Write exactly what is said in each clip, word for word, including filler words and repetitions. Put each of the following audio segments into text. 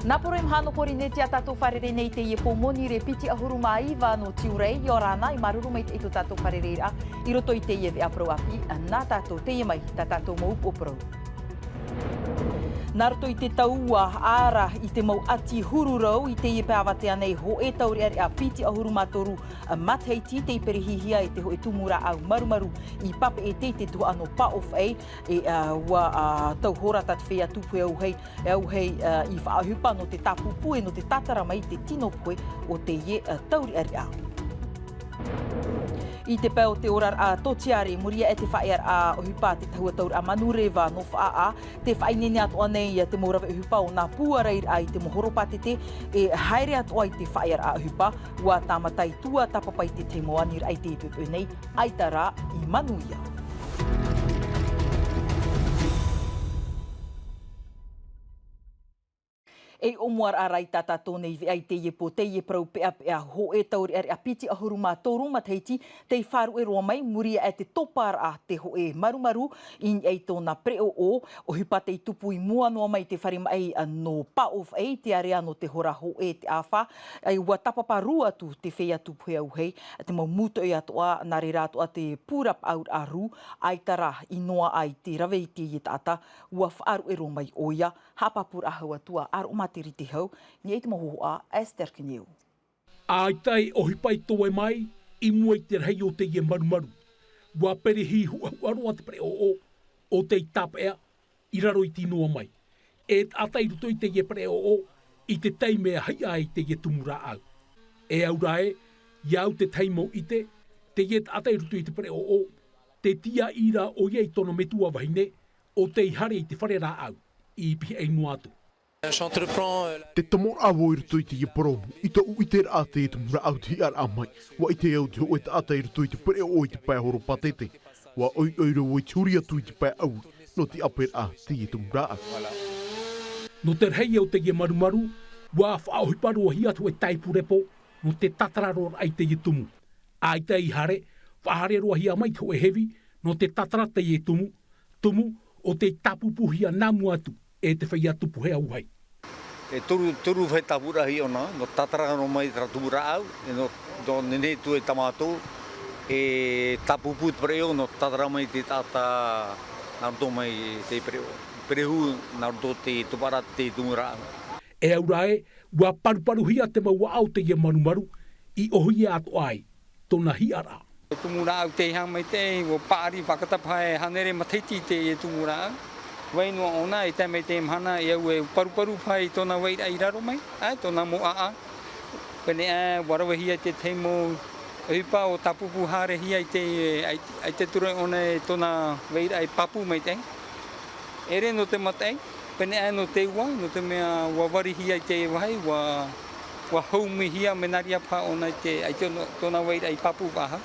Nā poro i maha nō Pōrīnetia tātou fārerei nei i teie pō monirē piti ʻahuru mā iva nō tiurai, ʻia ora na, e māuruuru maitaʻi tō tātou fārereiraʻa i roto i teie veʻa parau ʻāpī nā tātou. Teie mai tā tātou mau upoʻo parau. Nā roto i te taua ʻāra i te mau ʻati huru rau i teie pae avatea nei, hōʻē taureʻareʻa piti ʻahuru mā toru matahiti tei perehihia e te hōʻē tumu rāʻau marumaru i Papeʻete i te tuhaʻa nō Paʻofaʻi, e, ā, ʻua, ā, tauhora tā te feiā tupu hei auahi, e auahi, ā, i faʻaʻohipa nō te tāpūpū e nō te tātara mai i te tino pohe o teie, ā, taureʻareʻa. I te pae o te oraraʻa tōtiare, i muri aʻe i te faʻaearaʻa ʻohipa a te tahua tauraʻa Manureva nō Faʻaʻā, tē faʻaineine atoʻa nei ia te mau rave ʻohipa o nā pūaraʻa i te mau horopātete e haere atoʻa i te faʻaearaʻa ʻohipa, ʻua tāmata i tuatāpapa i te tahi mau aniraʻa i teie poʻipoʻi nei, ʻaita rā i manuia. E ʻōmuaraʻa rā i tā tātou nei veʻa i teie pō, teie parau peʻapeʻa, hōʻē taureʻareʻa piti ʻahuru mā toru matahiti tei faʻaruʻe roa mai, i muri aʻe i te toparaʻa te hōʻē marumaru i niʻa i tōna pereʻoʻo, ʻohipa tei tupu i mua noa mai i te fare maʻi nō Paʻofaʻi, i te area nō te hora hōʻē te ʻāfa, ʻua tāpapa rū atu te feiā tupu hei auahi, te mau mūtoʻi atoʻa, nā reira atoʻa te pūrapaʻauraʻa rū, ʻaita rā i noaʻa i te rave i teie taʻata, ʻua faʻaruʻe roa mai ʻoia, haʻapāpūraʻa hau atu ā, ʻa Roʻo Māteri Te Hau, i niʻa i te mau hōhoʻa a Esther Kineu. ʻAita e ʻohipa i toe mai i mua i te rahi o teie marumaru. ʻUa perehi huʻahuʻa roa te pereʻoʻo o tei tāpeʻa i raro iti noa mai e taʻata i roto i teie pereʻoʻo i te taime e hiʻa ai teie tumu rāʻau. E au rā ē, i au te tahi mau ʻite, teie taʻata i roto i te pereʻoʻo, te tīaʻi rā ʻoia i tōna metua vahine, ʻo tei haere i te fare rāʻau i pihaʻi noa atu. Te tomoraʻa vau i roto i teie purōmu, i tōʻu ʻiteraʻa teie tumu rāʻau te hiʻaraʻa mai, ʻua ʻite au te hōʻē taʻata i roto i te pereʻoʻo i te pae horopātete, ʻua ʻoiʻoi roa vau i te huri atu i te pae ʻaui nō te ʻāperaʻa teie tumu rāʻau. Nō te rahi o teie marumaru, ʻua faʻaʻohipa roa hia te hōʻē tāipu repo nō te tātara roa raʻa i teie tumu. ʻAita i haere, faʻahaere roa hia mai te hōʻē hevi nō te tātara teie tumu, tumu ʻo tei tāpūpūhia nā mua atu e te feiā tupu hei auahi. E toru, toru vāhi tāpūraʻa ʻōna, nō tātara roa mai terā tumu rāʻau, e nō, nō nehenehe atu e tā mātou, e tāpūpū te pereʻoʻo nō tātara mai te taʻata nā roto mai te pereʻoʻo, perehu nā roto te toparaʻa te tumu rāʻau. E au rā ē, ʻua paruparuhia te mau aʻa o teie marumaru i ʻōhie atoʻa ai tōna hiʻaraʻa. Tumu rāʻau tei haere mai te, ʻua paʻari fakatapaʻa e hānere matahiti teie tumu rāʻau. Vai noa ʻōna, e tae mai teie mahana, e au e paruparu paʻi tōna vairaʻa i raro mai, ʻae, tōna mau aʻa. Pēnei aʻe, ʻua ravehia te tahi mau ʻohipa ʻo tāpūpū haerehia i te, ʻai, ʻaita ture ʻōna e tōna vairaʻa i pāpū maitaʻi. ʻEʻere nō te mataʻi, pēnei aʻe nō te ua, nō te mea ʻua varihia i te vāhi, ʻua, ʻua haumihia mea nā reira paha ʻōna i te, ʻaita nō, tōna vairaʻa i pāpū paha.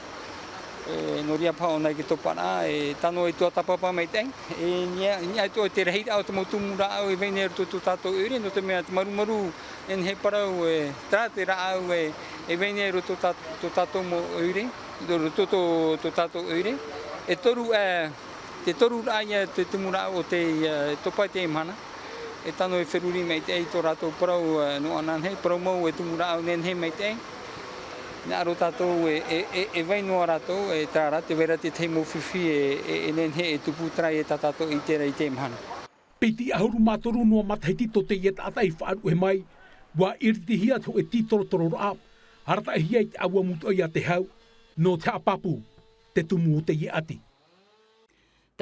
E, nō reira paha ʻōna i te toparaʻa, e tano e tuatāpapa maitaʻi. E, i niʻa, i niʻa atoʻa i te rahiraʻa o te mau tumu rāʻau e vai nei i roto i tō tātou ʻoire, nō te mea te marumaru, e nehenehe parau, e, terā te rāʻau e, e vai nei i roto tā, tō tātou mau ʻoire, i roto tō, tō tātou ʻoire. E toru, e, Te toru rāʻau ia te tumu rāʻau ʻo tei, e, topa i teie mahana. E tano e feruri maitaʻi i tō rātou parau, e, nō ananahi, parau mau e tumu rāʻau nehenehe maitaʻi. Hinaʻaro tātou e, e, e, e vai noa rātou, e terā rā, tē vai ra te tahi mau fifi e, e, e nehenehe e tupu, terā ia tā tātou ʻite ra i teie mahana. Piti ʻahuru mā toru noa matahiti tō teie taʻata i faʻaruʻe mai, ʻua iritihia te hōʻē tītorotororaʻa, arataʻihia i te ʻāua mūtoʻi a te hau, nō te haʻapāpū te tumu o teie ʻati.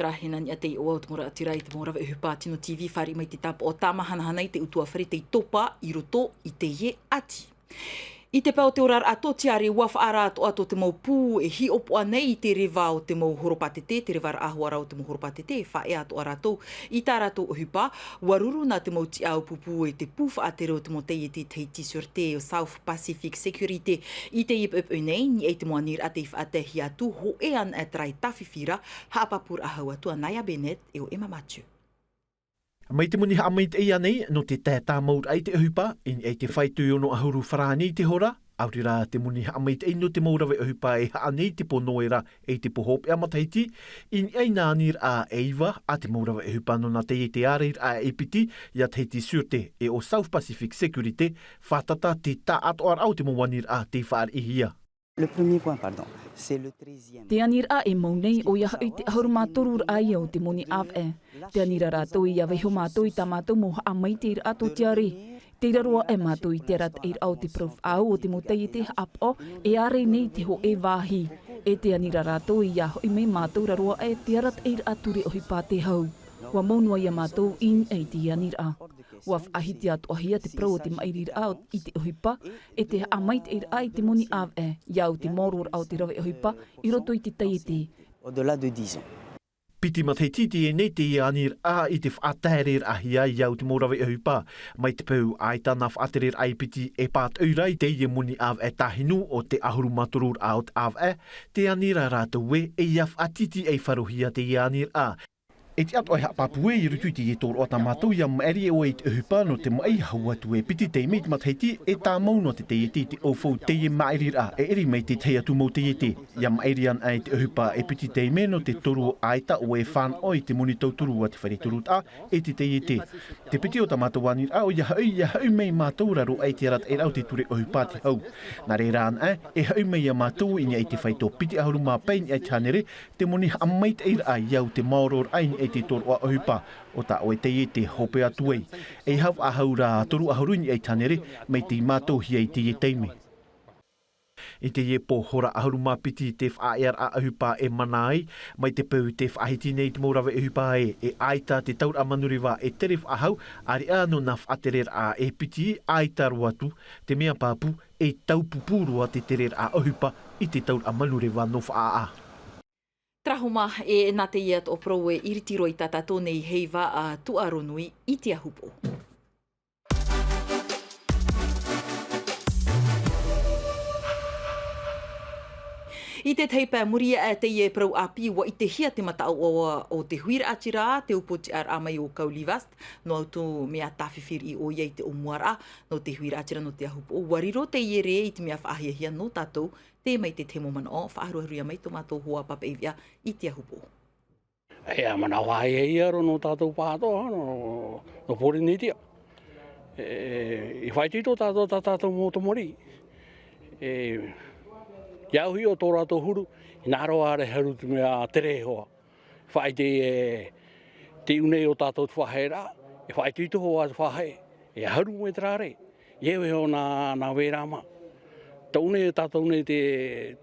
Terā hina niʻa tei ʻoaʻoa o te mau raʻatira i te mau rave ʻohipa Tino T V, fāriʻi mai te tāpaʻo tāmāhanahana i te ʻutuāfare tei topa i roto i teie ʻati. I te pae o te oraraʻa tōtiare, ʻua faʻaara atoʻa tō te mau pū e hiʻopoʻa nei i te reva o te mau horopātete, te revaraʻa hoʻi rā o te mau horopātete, e faʻaea atoʻa rātou i tā rātou ʻohipa. ʻUa ruru nā te mau tiʻa ʻāpūpū e te pū faʻatere o te mau taiete Tahiti Sûreté, South Pacific Sécurité, i teie poʻipoʻi nei, i niʻa i te mau aniraʻa tei faʻataehia atu, hōʻē anaʻe terā e tāfifi ra, haʻapāpūraʻa hau atu a Naya Bennett e ʻo Emma Mathieu. Mai te moni haʻamaitaʻi ānei nō te tae tāmauraʻa i te ʻohipa, i niʻa i te fāito i ono ʻahuru farāni i te hora, ʻAore rā te moni haʻamaitaʻi nō te mau rave ʻohipa e haʻa nei i te pō Noera e i te pō hopeʻa matahiti, i niʻa i nā aniraʻa e iva a te mau rave ʻohipa nō nā taiete ārairaʻa e piti, ia Tahiti Sûreté e ʻo South Pacific Sécurité, fātata te taʻatoʻaraʻa o te mau aniraʻa tei fāriʻihia. Le premier point, pardon, c'est le treizième. Te aniraʻa e mau nei, ʻoia hoʻi te ʻahuru mā toru raʻa ia o te moni ʻāvaʻe. Tē ani ra rātou ʻia vaiiho mātou i tā mātou mau haʻamaitaʻiraʻa tōtiare. Tei raro aʻe mātou i te arataʻiraʻa o te parau faʻaau o te mau taiete haʻapaʻo e ārai nei i te hōʻē vāhi. E tē ani ra rātou ʻia hoʻi mai mātou i raro aʻe i te arataʻiraʻa ture ʻohipa a te hau. ʻUa mau noa ia mātou i niʻa i teie aniraʻa. ʻUa faʻahiti atoʻahia te parau o te maʻiriraʻa i te ʻohipa, e te haʻamaitaʻiraʻa i te moni ʻāvaʻe, ʻia au te maororaʻa o te rave ʻohipa i roto i te taiete. Au-delà de dix ans. Piti matahiti teie nei teie aniraʻa i te faʻataereraʻahia ʻia au te mau rave ʻohipa. Mai te peu ʻaita nā faʻatereraʻa e piti e pātoʻi ra i teie moni ʻāvaʻe tāhinu o te ʻahuru mā toru raʻa o te ʻāvaʻe, tē ani ra rātou ē, e ʻia faʻatītīʻaifarohia teie aniraʻa. E tiʻa atoʻa e haʻapāpū ē i roto i teie tōroʻa tā mātou ʻia maʻiri ʻoe i te ʻohipa nō te maʻi hau atu e piti taime i te matahiti, e tāmau noa te taiete i te ʻaufau i teie maʻiriraʻa e ʻere mai i te tahi atu mau taiete. ʻIa maʻiri ana e te ʻohipa e piti taime nō te toru ʻaita ʻoe e fānaʻo i te moni tauturu a te fare turutaʻa e te taiete. Te piti o tā mātou aniraʻa ʻoia hoʻi, ʻia hoʻi mai mātou i raro aʻe i te arataʻiraʻa o te ture ʻohipa a te hau. Nā reira anaʻe, e hoʻi mai ia mātou i niʻa i te fāito piti ʻahuru mā pae i niʻa i te hānere, te moni haʻamaitaʻiraʻa ʻia au te maororaʻa i niʻa i te tōroʻa ʻohipa o tā ʻoe taiete hope atu ai. E hau ʻahau rā toru ʻahuru i niʻa i te hānere, mai tei mātauhia i teie taime. I teie pō hora ʻahuru mā piti te faʻaearaʻa ʻohipa e mana ai, mai te peu tē faʻahiti nei te mau rave ʻohipa ē, e ʻaita te tauraʻa manureva e tere faʻahou, ʻāreʻa nō nā faʻatereraʻa e piti ʻaita roa atu, te mea pāpū, e taupupū roa te tereraʻa ʻohipa i te tauraʻa manureva nō Faʻaʻā. Terā hoʻi mā, e nā teie atoʻa parau e iriti roa i tā tātou nei heiva a Tuʻaronui i te ahupō. I te tahi pae muri aʻe teie parau ʻāpī, ʻua ʻitehia te mataʻoʻoa o te huiraʻatira, te upoʻotiʻaraʻa mai o Kaulivast, noa atu mea tāfifiri ʻoia i te ʻōmuaraʻa nō te huiraʻatira nō te ahupō. ʻUa riro teie rē i te mea faʻahiahia nō tātou, tē mai te tahi mau manaʻo, faʻaharuharuhia mai tō mātou hoa pāpaʻi veʻa i te ahupō. E, ʻa manaʻo faʻahiahia roa nō tātou pāʻatoʻa, nō, nō Pōrīnetia. E, i faʻaitoito tātou, tā tātou mau tamariʻi. E, ʻia au hoʻi ʻo tō rātou huru, hinaʻaro ʻaore haru te mea tere hoʻi. Faʻaite e, te ʻū nei o tātou te faʻaheʻeraʻa, e faʻaitoito hoʻi te faʻaheʻe, e haru mai te rāre. ʻIa au hoʻi nā, nā Wērama. Tō nei, tātou nei te,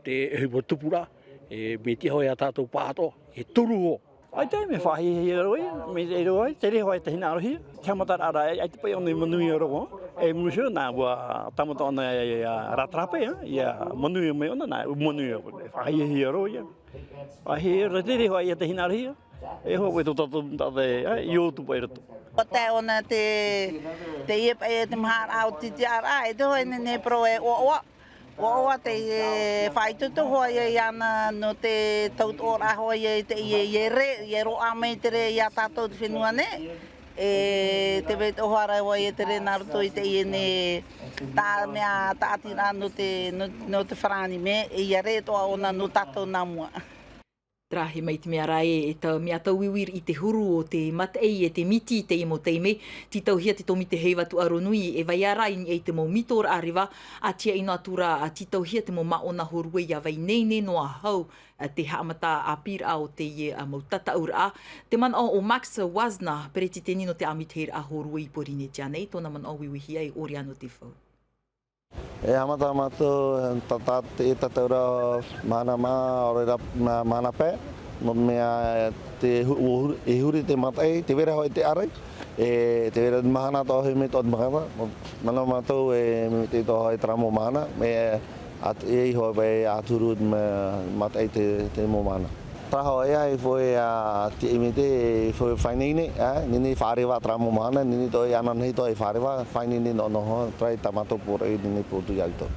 te ʻohipa tupuraʻa, e, mea tiʻa hoʻi ia tātou pāʻatoʻa, e toru hoʻi. ʻAita e mea faʻahiahia roa ia, mea e roa ai, tere hoʻi te hinaʻarohia, te haʻamataraʻa ra, ʻaita paʻi ʻōna i manuia roa, e muri iho nā, ʻua tāmata ʻōna ia, ia, ia rātara paʻi, ia manuia mai ʻōna, nā, manuia, faʻahiahia roa ia. Faʻahiahia roa, tere hoʻi ia te hinaʻarohia. E hoa, e tō tātou, tātou, e, i ō tupu i roto. ʻUa tae ʻōna te, te ʻie paʻi e te maharaʻa o te tiʻaraʻa, e te hoa e nehenehe parau e ʻoaʻoa. ʻOaʻoa te ʻie faʻaitoito hoʻi ia iāna nō te tautoʻoraʻa hoʻi ia i te ʻie, ʻie rē, ʻie roaʻa mai te rē ia tātou te fenua nei. E te vai toʻohara hoʻi ia te rē nā roto i te ʻie nei tā mea tāʻatiraʻa nō te, nō, nō te farāni mē, e ʻia rē toʻa ʻōna nō tātou nā mua. Terā, mai te mea ra ē, e tau, mea tauiuiraʻa i te huru o te mataʻi e te miti i teie mau taime, tītauhia te tōmite heiva Tuʻaronui e vai ra i niʻa i te mau mitoraʻa reva, ʻa tiaʻi noa atu ra, ʻa tītauhia te mau māʻona hōrue ʻia vai ineine noa hau, ā, te haʻamata ʻāpīraʻa o teie, ā, mau tataʻuraʻa. Te manaʻo o Max Wazna, peretiteni nō te ʻāmuitahiraʻa hōrue i Pōrīnetia nei, tōna manaʻo uiuihia e ʻore ā nō te fau. E haʻamata mātou, tā, tā, te tataʻuraʻa mahana maha, ʻaore rā, ma-, mahana pae, nō te mea te hu-, ʻua huri, e huri te mataʻi, tē vai ra hoʻi te ʻārai, e tē vai ra mahana atoʻa hoʻi mai tō te mahana, nō, nā, nō mātou e, mai te tō hoʻi terā mau mahana, mea ʻat-, e iho vai ʻaturu ma-, mataʻi te, te mau mahana. Terā hoʻi ā, e foʻi ā, te ʻimite, e foʻi faʻaineine, ā, nehenehe faʻareva terā mau mahana, nehenehe atoʻa e ananahi atoʻa e faʻareva, faʻaineine noʻanoʻa, terā tā mātou pūraʻi, nehenehe pūtuʻu ia ʻoutou.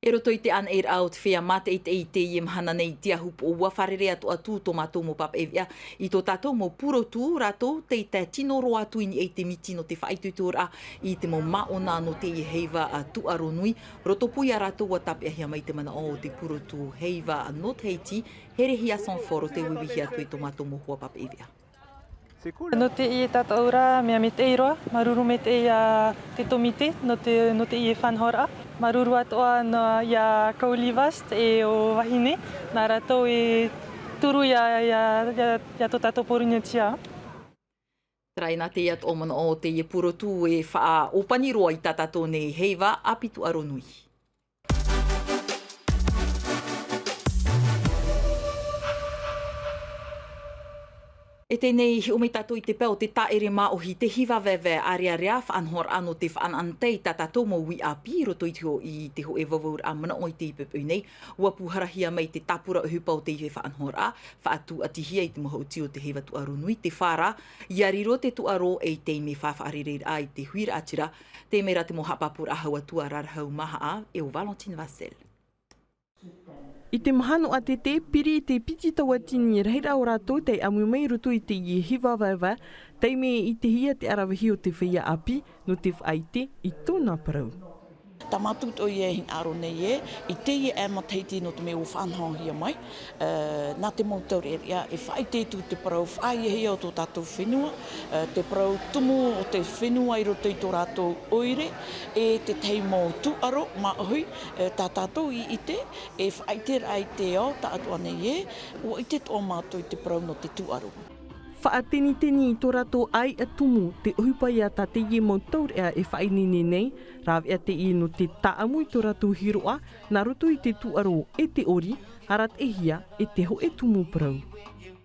I roto i te ʻānaʻiraʻa o te feiā mātaʻitaʻi i teie mahana nei i te ahu pōʻoa, fārerei atu atu tō mātou mau pāpaʻi veʻa i tō tātou mau purotu, rātou tei tae tino roa atu i niʻa i te miti nō te faʻaitoitoraʻa i te mau māʻona nō teie heiva a tuʻaro nui. Rotopū ia rātou ua tāpeʻahia mai te manaʻo o te purotu heiva North Haiti, Herehia Sanford, tē uiuihi atu i tō mātou mau hoa pāpaʻi veʻa. Nō teie tātou rā, mea maitaʻi roa, māuruuru maitaʻi ia te tōmite, nō te, nō teie faʻanahoraʻa. Māuruuru atoʻa nā, ia Kaulivas e ʻo Vahine, nā rātou e turu ia, ia, ia, ia tō tātou Pōrīnetia. Terā ïa nā teie atoʻa manaʻo o teie purotu e faʻaʻōpani roa i tā tātou nei heiva ʻāpī tuʻaro nui. E teie nei, hiʻo mai tātou i te pae o te tāʻere māʻohi, te hiva vaevae ʻārearea, faʻanahoraʻa nō te faʻanaʻanatae i tā tātou mau uʻi ʻāpī i roto i te ho-, i te hōʻē vauvau raʻa manaʻo i teie poʻipoʻi nei. Ua pūharahia mai te tāpura ʻohipa o teie faʻanahoraʻa, faʻatūʻatihia i te maha ʻuti o te heiva tuʻaro nui, te fā rā, ʻia riro te tuʻaro e i teie mea faʻafaʻarereiraʻa i te huiraʻatira. Teie rā te mau haʻapāpūraʻa hau atu a Rarahau Mahaʻa e ʻo Valentine Vassel. I te mahana ʻātete, piri i te piti tauatini rahiraʻa o rātou tei ʻāmui mai i roto i teie hiva vaevae, tei mea ʻitehia te ʻaravihi o te feiā ʻāpī nō te faʻaʻite i tōna parau. Tā mātou atoʻa e hinaʻaro nei ē, i teie matahiti nō te mea ʻua faʻanahohia mai, ē, nā te mau taureʻareʻa e faʻaʻite atu te parau faʻahiahia o tō tātou fenua, ē, te parau tumu o te fenua i roto i tō rātou ʻoire, e te tahi mau tuʻaro māʻohi, ē, tā tātou i ʻite, e faʻaʻiteraʻa i te ao, taʻatoʻa nei ē, ʻua ʻite atoʻa mātou i te parau nō te tuʻaro. Faʻateniteni i tō rātou ʻāiʻa tumu, te ʻohipa ïa tā teie mau taureʻa e faʻaineine nei, rāveʻa teie nō te tāʻamu i tō rātou hiroʻa, nā roto i te tuʻaro e te ʻori, arataʻihia e te hōʻē tumu parau.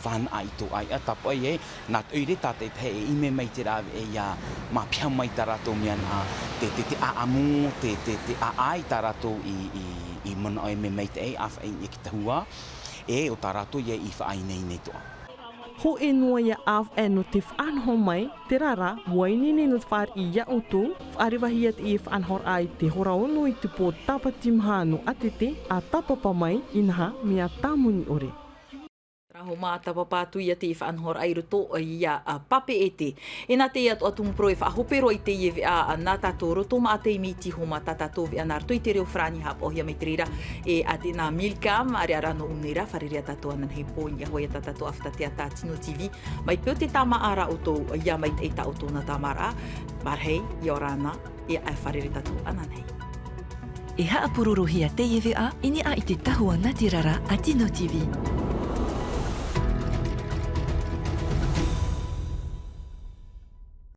Fānaʻo i tō ʻāiʻa, tāpaʻo ē, nā te ʻoire tātaʻitahi e ʻimi mai te rāveʻa ʻia māpiha mai tā rātou mea nā, te, te, te ʻāʻamu, te, te, te ʻāʻai tā rātou i, i, i manaʻo e mea maitaʻi, ʻa faʻaineine ki te hua, e ʻo tā rātou ïa i faʻaineine atoʻa. Hōʻē noa ïa ʻāvaʻe nō te faʻanaho mai, terā rā, ʻua ineine nō te fāriʻi ia ʻoutou, faʻarevahia teie faʻanahoraʻa i te hora ono i te pō Tāpati maha nō ʻātete, ʻa tāpapa mai, inaha, mea tāmoni ʻore. Terā hoʻi mā tāpapa atu ïa teie faʻanahoraʻa i roto ia a Papeʻete. E nā teie atoʻa tumu parau e faʻahope roa i teie veʻa nā tātou roto maʻa tei miti homa tā tātou veʻa nā roto i te reo farāni haʻapaʻohia mai te reira e Atena Milcam, ʻārearea nō ʻō nei rā, fārerei ā tātou ananahi pō i niʻa hoʻi ā tā tātou ʻāfata teata Tino TV, mai te peu tē tāmā ra ʻoutou, ʻia maitaʻi tā ʻoutou nā tāmāraʻa, mā rahi, ʻia ora na, e ʻae fārerei tātou ananahi. E haʻapurorohia teie veʻa i niʻa i te tahua natirara a Tino TV.